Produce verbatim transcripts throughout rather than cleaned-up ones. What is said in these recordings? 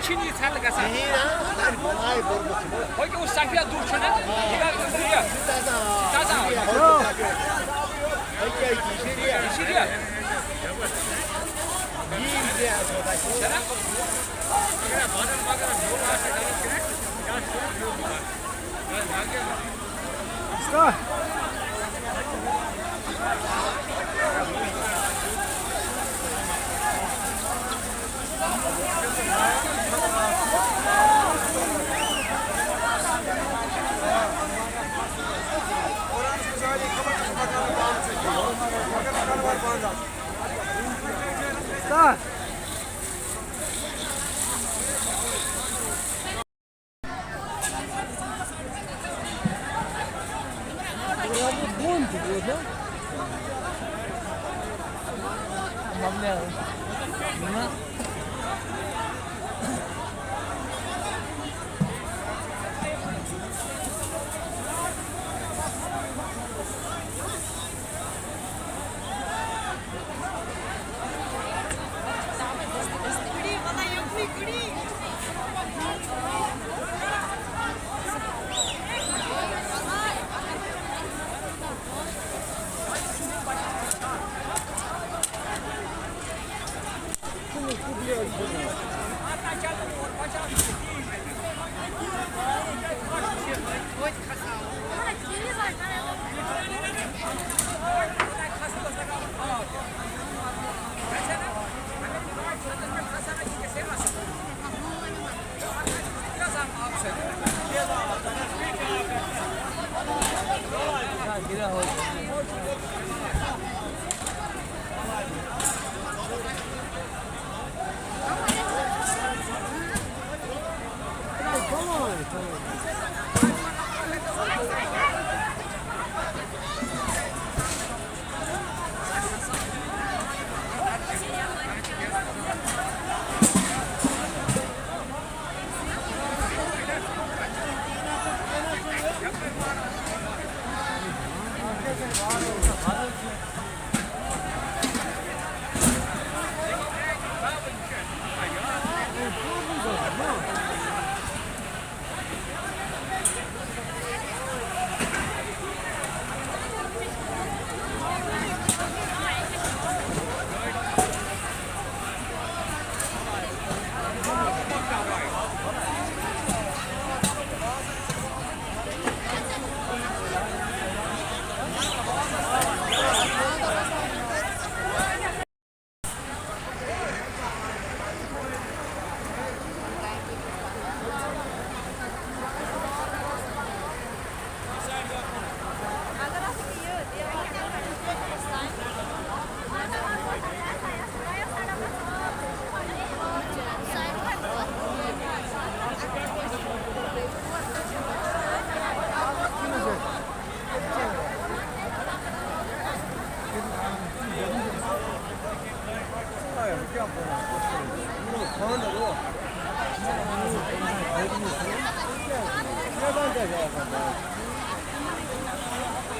چھِنہٕ یہِ ژھٮ۪نہٕ گژھان۔ کِہیٖنۍ نہٕ، تَتھ بَلاے کوٚرمُت چھُ۔ ہۄکھ اوس سفید دُر چھُنہ، یہِ گژھِ ریٹ۔ یہِ چھُ آسان۔ یہِ چھُ آسان۔ یہِ کیٛاہ، یہِ چھُ ریٹ۔ یہِ چھُ ریٹ۔ یی ریٹ۔ چھُنہ؟ اگر بانَن مگر یہِ آسہِ، یہِ آسہِ۔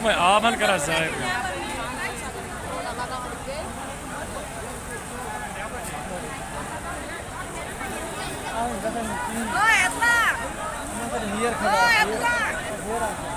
وۄنۍ آب ہن کران ضایع۔ اوے، اطلاع۔ اوے، اطلاع۔